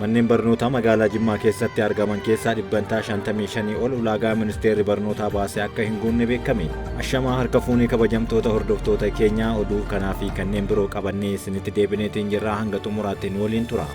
Manneen barnootaa magaalaa Jimmaa keessatti argaman keessaa dhibbantaa 55 ol ulaagaa ministeerri barnootaa baasee akka hin guunne beekame. Ashamaa harka fuunee kabajamtoota hordoftoota keenyaa, oduu kanaa fi kanneen biroo qabannee isinitti deebineetiin jirraa, hanga xumuraatti nu waliin tura.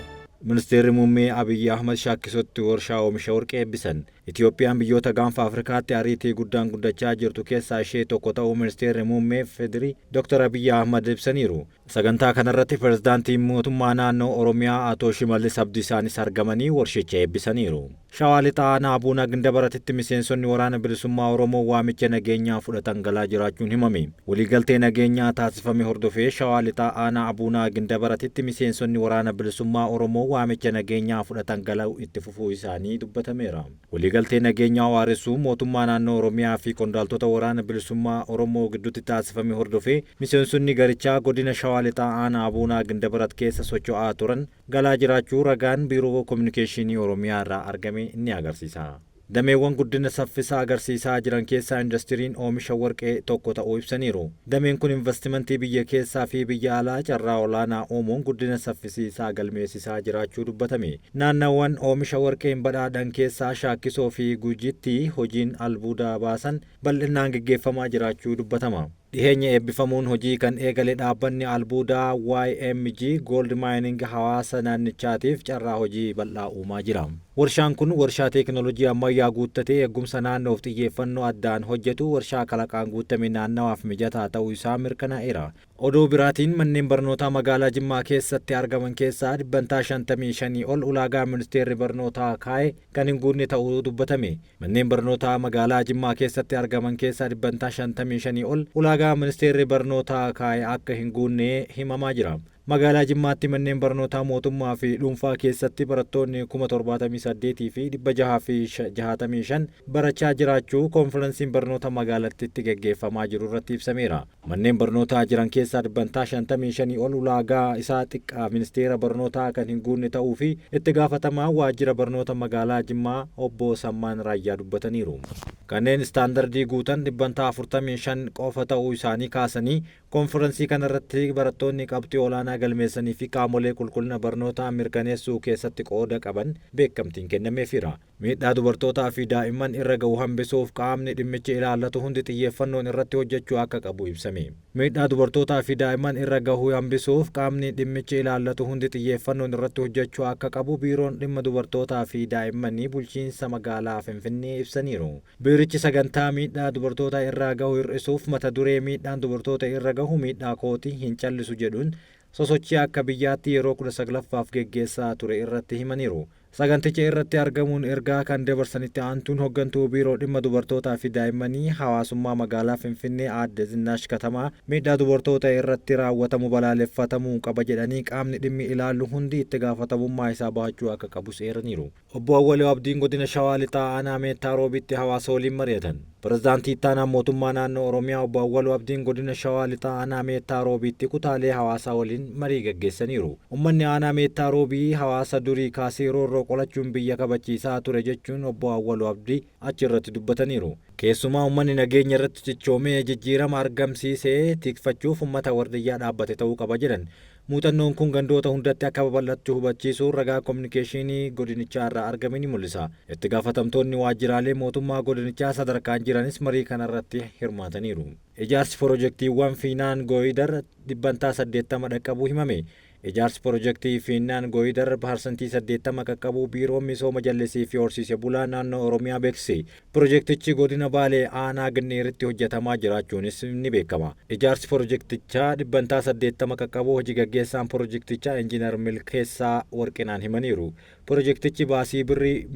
Ministeerri muummee Abiyyi Ahmad Shaakkisootti warshaa oomisha warqee eebbisan. Itiyoophiyaan biyyoota gaanfa Afrikaatti ariitii guddaan guddachaa jirtu keessaa ishee tokko ta'uu ministeerri muummee FDRI Dr. Abiyyi Ahmad ibsaniiru. Sagantaa kanarratti pirezidaantiin mootummaa naannoo Oromiyaa Ato Shimallis Abdiisaanis argamanii warshicha eebbisaniiru. Shawaa Lixaa Aanaa Abuunaa Gindabaratitti miseensonni Waraana Bilisummaa Oromoo waamicha nageenyaa fudhatan galaa jiraachuun himame. Waliigaltee nageenyaa taasifame hordofee Shawaa Lixaa Aanaa Abuunaa Gindabaratitti miseensonni Waraana Bilisummaa Oromoo waamicha nageenyaa fudhatan galuu itti fufuu isaanii dubbatameera. Waliigaltee nageenyaa waaressuu mootummaa naannoo Oromiyaa fi qondaaltota Waraana Bilisummaa Oromoo gidduutti taasifame hordofee miseensonni garichaa godina Shawaa Lixaa Aanaa Abuunaa Gindabarat keessa socho'aa turan galaa jiraachuu ragaan Biiroo Kominikeeshinii Oromiyaa irraa argame ni agarsiisa. Dameewwan guddina saffisaa agarsiisaa jiran keessaa indastiriin oomisha warqee tokko ta'uu ibsaniiru. Dameen kun investimentii biyya keessaa fi biyya alaa carraa olaanaa uumuun guddina saffisiisaa galmeessisaa jiraachuu dubbatame. Naannawwan oomisha warqeen badhaadhan keessaa Shaakkisoo fi Gujitti hojiin albuuda baasan bal'inaan geggeeffamaa jiraachuu dubbatama. Dhiheenya eebbifamuun hojii kan eegale dhaabbanni albuudaa YMG Gold Mining hawaasa naannichaatiif carraa hojii bal'aa uumaa jira. Warshaan kun warshaa teekinooloojii ammayyaa guuttatee eegumsa naannoof xiyyeeffannoo addaan hojjetu, warshaa kalaqaan guutame naannawaaf mijataa ta'uu isaa mirkanaa'eera. Oduu biraatiin, manneen barnootaa magaalaa Jimmaa keessatti argaman keessaa dhibbantaa 55 ol ulaagaa ministeerri barnootaa kaa'e kan hin guunne ta'uu dubbatame. Manneen barnootaa magaalaa Jimmaa keessatti argaman keessaa dhibbantaa 55 ol ulaagaa ministeerri barnootaa kaa'e akka hin guunne himamaa jira. Magaalaa Jimmaatti manneen barnootaa mootummaa fi dhuunfaa keessatti barattoonni 78,665 barachaa jiraachuu koonfiransiin barnoota magaalattiitti geggeeffamaa jiru irratti ibsameera. Manneen barnootaa jiran keessaa dhibbantaa 55 ol ulaagaa isaa xiqqaa ministeera barnootaa kan hin guunne ta'uu fi itti gaafatamaa waajjira barnoota magaalaa Jimmaa obbo Sammaan Raayyaa dubbataniiru. Kanneen istaandardii guutan dhibbantaa 45 qofa ta'uu isaanii kaasanii, koonfiransii kanarratti barattoonni qabxii olaanaa galmeessanii fi qaamolee qulqullina barnootaa mirkaneessuu keessatti qooda qaban beekamtiin kennameefira. Miidhaa dubartootaa fi daa'imman irra gahu hambisuuf qaamni dhimmichi ilaallatu hundi xiyyeeffannoon irratti hojjechuu akka qabu ibsame. Miidhaa dubartootaa fi daa'imman irra gahu hambisuuf qaamni dhimmichi ilaallatu hundi xiyyeeffannoon irratti hojjechuu akka qabu Biiroon Dhimma Dubartootaa fi Daa'immanii bulchiinsa magaalaa Finfinnee ibsaniiru. Biirichi sagantaa miidhaa dubartoota irraa gahu hir'isuuf mata duree "Miidhaan dubartoota irra gahu miidhaa kooti, hin callisu" jedhuun sosochii akka biyyaatti yeroo 19ffaaf geggeessaa ture irratti himaniiru. Saganticha irratti argamuun ergaa kan dabarsanitti aantuun hooggantuu Biiroo Dhimma Dubartootaa fi Daa'immanii Hawaasummaa magaalaa Finfinnee Aadde Zinnaash Katamaa, miidhaa dubartoota irratti raawwatamu balaaleffatamuu qaba jedhanii, qaamni dhimmi ilaallu hundi itti gaafatamummaa isaa bahachuu akka qabus eeraniiru. Obbo Awwaloo Abdiin godina Shawaa Lixaa Aanaa Meettaa Roobitti hawaasa waliin mari'atan. Pirezidaantii Ittaanaa mootummaa naannoo Oromiyaa Obbo Awwaloo Abdiin godina Shawaa Lixaa Aanaa Meettaa Roobiitti kutaalee hawaasaa waliin marii gaggeessaniiru. Uummanni Aanaa Meettaa Roobii hawaasa durii kaasee roorroo qolachuun biyya kabachiisaa ture jechuun Obbo Awwaloo Abdii achi irratti dubbataniiru. Keessumaa uummanni nageenya irratti cichoomee jijjiirama argamsiisee tikfachuuf uummata wardiyyaa dhaabbate ta'uu qaba jedhan. Muuxannoon kun gandoota hundatti akka babal'achuu hubachiisuun ragaa kominikeeshinii godinichaa irraa argame ni mul'isa. Itti gaafatamtoonni waajjiraalee mootummaa godinichaa sadarkaan jiranis marii kanarratti hirmaataniiru. Ijaarsi pirojektiiwwan Fiinaan Gooyidar dhibbantaa 80 dhaqqabuu himame. Ijaarsi pirojektii Fiinnaan Gooyidar parsantii 80 qaqqabuu Biiroon Misooma Jallisii fi Horsiise Bulaa naannoo Oromiyaa beeksise. Pirojektichi godina Baalee Aanaa Ginneeritti hojjetamaa jiraachuunis ni beekama. Ijaarsi pirojektichaa dhibbantaa 80 qaqqabuu hojii gaggeessaan pirojektichaa Injiinar Milkeessaa Warqinaan himaniiru. Pirojektichi baasii birrii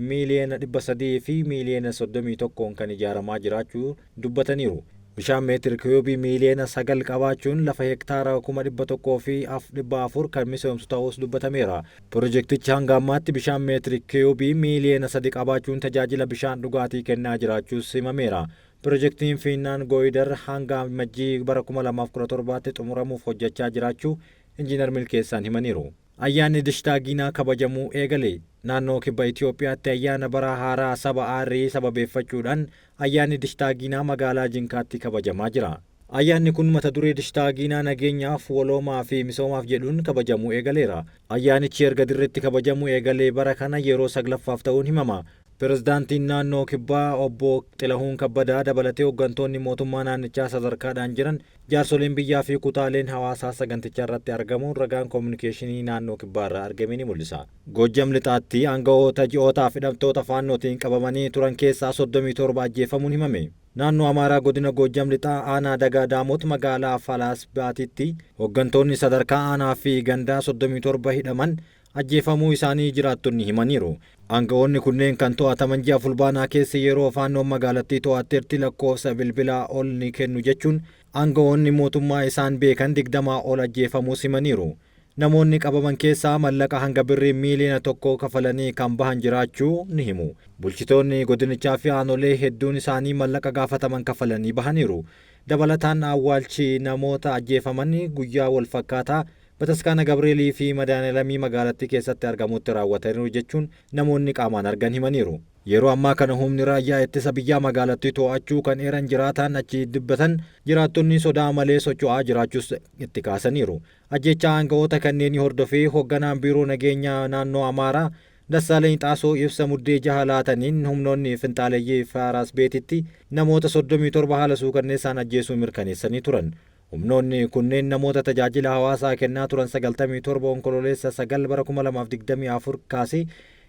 331,000,000 kan ijaaramaa jiraachuu dubbataniiru. Bishaan meetir kiyuubii 9 miiliyoona qabaachuun lafa hektaara 104,000 kan misoomsu ta'uus dubbatameera. Pirojektichi hanga ammaatti bishaan meetir kiyuubii 3 miiliyoona qabaachuun tajaajila bishaan dhugaatii kennaa jiraachuus himameera. Pirojektiin Fiinnaan Gooyidar hanga Amajjii bara 2017tti xumuramuuf hojjechaa jiraachuu Injiinar Milkeessaan himaniiru. Ayyaanni Dishtaagiinaa kabajamuu eegale. Naannoo Kibba Itoophiyaatti ayyaana bara haaraa saba Aarrii sababeeffachuudhaan ayyaanni Dishtaagiinaa magaalaa Jinkaatti kabajamaa jira. Ayyaanni kun mata duree Dishtaagiinaa nageenyaaf, waloomaa fi misoomaaf jedhuun kabajamuu eegaleera. Ayyaanichi erga dirreetti kabajamuu eegalee bara kana yeroo saglaffaaf ta'uun himama. Pirezidaantiin naannoo Kibbaa obbo Xilahuun Kabbadaa dabalatee hooggantoonni mootummaa naannichaa sadarkaadhaan jiran, jaarsoliin biyyaa fi kutaaleen hawaasaa sagantichaa irratti argamuun ragaan koominikeeshinii naannoo Kibbaa irraa argame ni mul'isa. Goojjam Lixaatti aangawoota ji'ootaaf hidhamtoota Faannootiin qabamanii turan keessaa 37 ajjeefamuun himame. Naannoo Amaaraa godina Goojjam Lixaa aanaa Dagaa Daamot magaalaa Falaas Baatitti hooggantoonni sadarkaa aanaa fi gandaa 37 hidhaman ajjeefamuu isaanii jiraattonni himaniiru. Aangawoonni kunneen kan to'ataman ji'a Fulbaanaa keessa yeroo Faannoon magaalattii to'atteetti lakkoofsa bilbilaa ol ni kennu jechuun aangawoonni mootummaa isaan beekan 20 ol ajjeefamuus himaniiru. Namoonni qabaman keessaa mallaqa hanga birrii miiliyoona 1 kafalanii kan bahan jiraachuu ni himu. Bulchitoonni godinichaa fi aanolee hedduun isaanii mallaqa gaafataman kafalanii bahaniiru. Dabalataan awwaalchi namoota ajjeefaman guyyaa wal fakkaataa Bataskaana Gabreelii fi Madaaniyalamii magaalattii keessatti argamutti raawwataniiru jechuun namoonni qaamaan argan himaniiru. Yeroo ammaa kana humni raayyaa ittisa biyyaa magaalattii to'achuu kan eeran jiraataan achi dubbatan, jiraattonni sodaa malee socho'aa jiraachuus itti kaasaniiru. Ajjechaa aangawoota kanneenii hordofee hoogganaan biiroo nageenyaa naannoo Amaaraa Dassaaleny Xaasoo ibsa Muddee 6 laataniin humnoonni finxaaleeyyii Faaraas Beetitti namoota 37 haala suukanneessaan ajjeesuu mirkaneessanii turan. Humnoonni kunneen namoota tajaajila hawaasaa kennaa turan 97 Onkololeessa 9 bara 2024 kaasee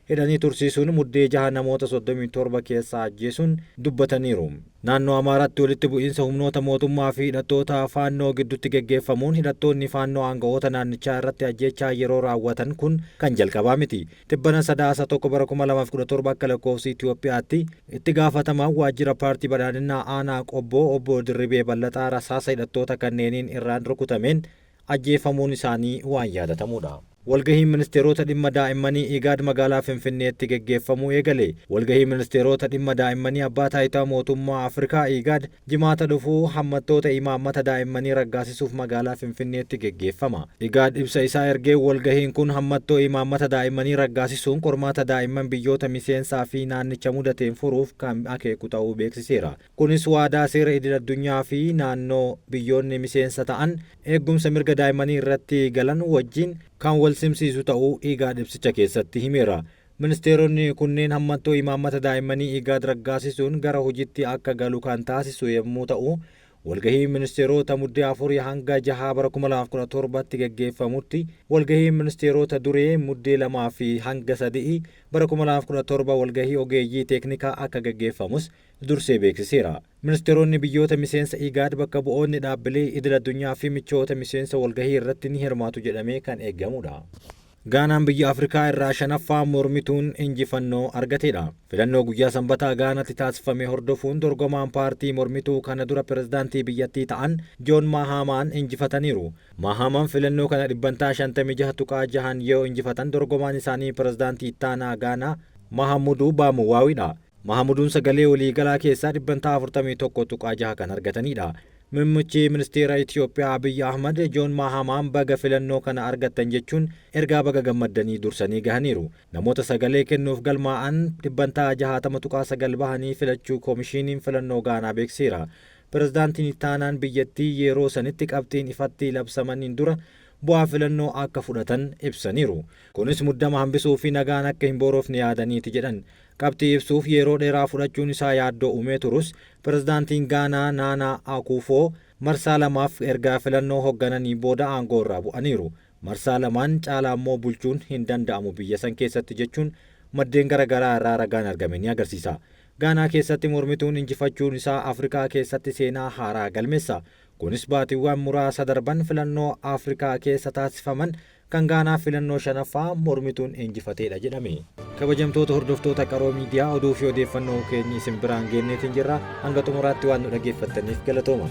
hidhanii tursiisuun Muddee 6 namoota 37 keessaa ajjeesuun dubbataniiru. Naannoo Amaaraatti walitti bu'iinsa humnoota mootummaa fi hidhattoota Faannoo gidduutti geggeeffamuun hidhattoonni Faannoo aanga'oota naannichaa irratti ajjeechaa yeroo raawwatan kun kan jalqabaa miti. Tibbana Sadaasa 1 bara 2017 akka lakkoofsa Itoophiyaatti itti gaafatamaan waajjira paartii badhaadhinaa aanaa Qobboo obbo Dirribee Ballaxaa rasaasa hidhattoota kanneeniin irraan rukutameen ajjeefamuun isaanii waan yaadatamudha. Walgahiin ministeerota dhimma daa'immanii IGAD magaalaa Finfinneetti geggeeffamuu eegale. Walgahii ministeerota dhimma daa'immanii abbaa taayitaa mootummaa Afrikaa IGAD Jimaata dhufuu hammattoota imaammata daa'immanii raggaasisuuf magaalaa Finfinneetti geggeeffama. IGAD ibsa isaa ergee walgahiin kun hammattoo imaammata daa'immanii raggaasisuun qormaata daa'imman biyyoota miseensaa fi naannicha mudateen furuuf kan akeeku ta'uu beeksiseera. Kunis waadaa seera idil-addunyaa fi naannoo biyyoonni miseensa ta'an eegumsa mirga daa'immanii irratti galan wajjin kan wal simsiisu ta'uu IGAD ibsicha keessatti himeera. Ministeeronni kunneen hammattoo imaammata daa'immanii IGAD raggaasisuun gara hojiitti akka galu kan taasisu yommuu ta'u, walgahii ministeerota Muddee 4 hanga 6 bara 2017tti geggeeffamutti walgahii ministeerota duree Muddee 2 fi hanga 3 bara 2017 walgahii ogeeyyii teeknikaa akka geggeeffamus dursee beeksiseera. Ministeeronni biyyoota miseensa IGAD, bakka bu'oonni dhaabbilee idil-addunyaa fi michoota miseensa walgahii irratti ni hirmaatu jedhamee kan eegamudha. Gaanaan biyya Afrikaa irraa shanaffaa mormituun injifannoo argateedha. Filannoo guyyaa Sanbataa Gaanaatti taasifame hordofuun dorgomaan paartii mormituu kana dura pirezidaantii biyyattii ta'an Joon Mahamaan injifataniiru. Mahamaan filannoo kana dhibbantaa 56.6n yoo injifatan, dorgomaan isaanii pirezidaantii ittaanaa Gaanaa Mahamuduu Baamuwaawidha. Mahamuduun sagalee waliigalaa keessaa dhibbantaa 41.6 kan argatanidha. Muummichi ministeera Itiyoophiyaa Abiyyi Ahmad Joon Mahamaan baga filannoo kana argattan jechuun ergaa baga gammaddanii dursanii gahaniiru. Namoota sagalee kennuuf galmaa'an dhibbantaa 60.9 bahanii filachuu koomishiniin filannoo Gaanaa beeksiseera. Pirezidaantiin ittaanaan biyyattii yeroo sanitti qabxiin ifatti labsamaniin dura bu'aa filannoo akka fudhatan ibsaniiru. Kunis muddama hambisuu fi nagaan akka hin boorofne yaadaniiti jedhan. Qabxii ibsuuf yeroo dheeraa fudhachuun isaa yaaddoo uumee turus, pirezidaantiin Gaanaa Naanaa Akuufoo marsaa lamaaf ergaa filannoo hooggananii booda aangoo irraa bu'aniiru. Marsaa lamaan caalaa immoo bulchuun hin danda'amu biyya san keessatti jechuun maddeen garaagaraa irraa ragaan argame ni agarsiisa. Gaanaa keessatti mormituun injifachuun isaa Afrikaa keessatti seenaa haaraa galmeessa. Kunis baatiiwwan muraasa darban filannoo Afrikaa keessa taasifaman kan Gaanaa filannoo shanaffaa mormituun injifateedha jedhame. Kabajamtoota hordoftoota Qaroo Miidiyaa, oduu fi odeeffannoo keenya isin biraan geenneetiin jirra. Hanga xumuraatti waan nu dhaggeeffattaniif galatooma.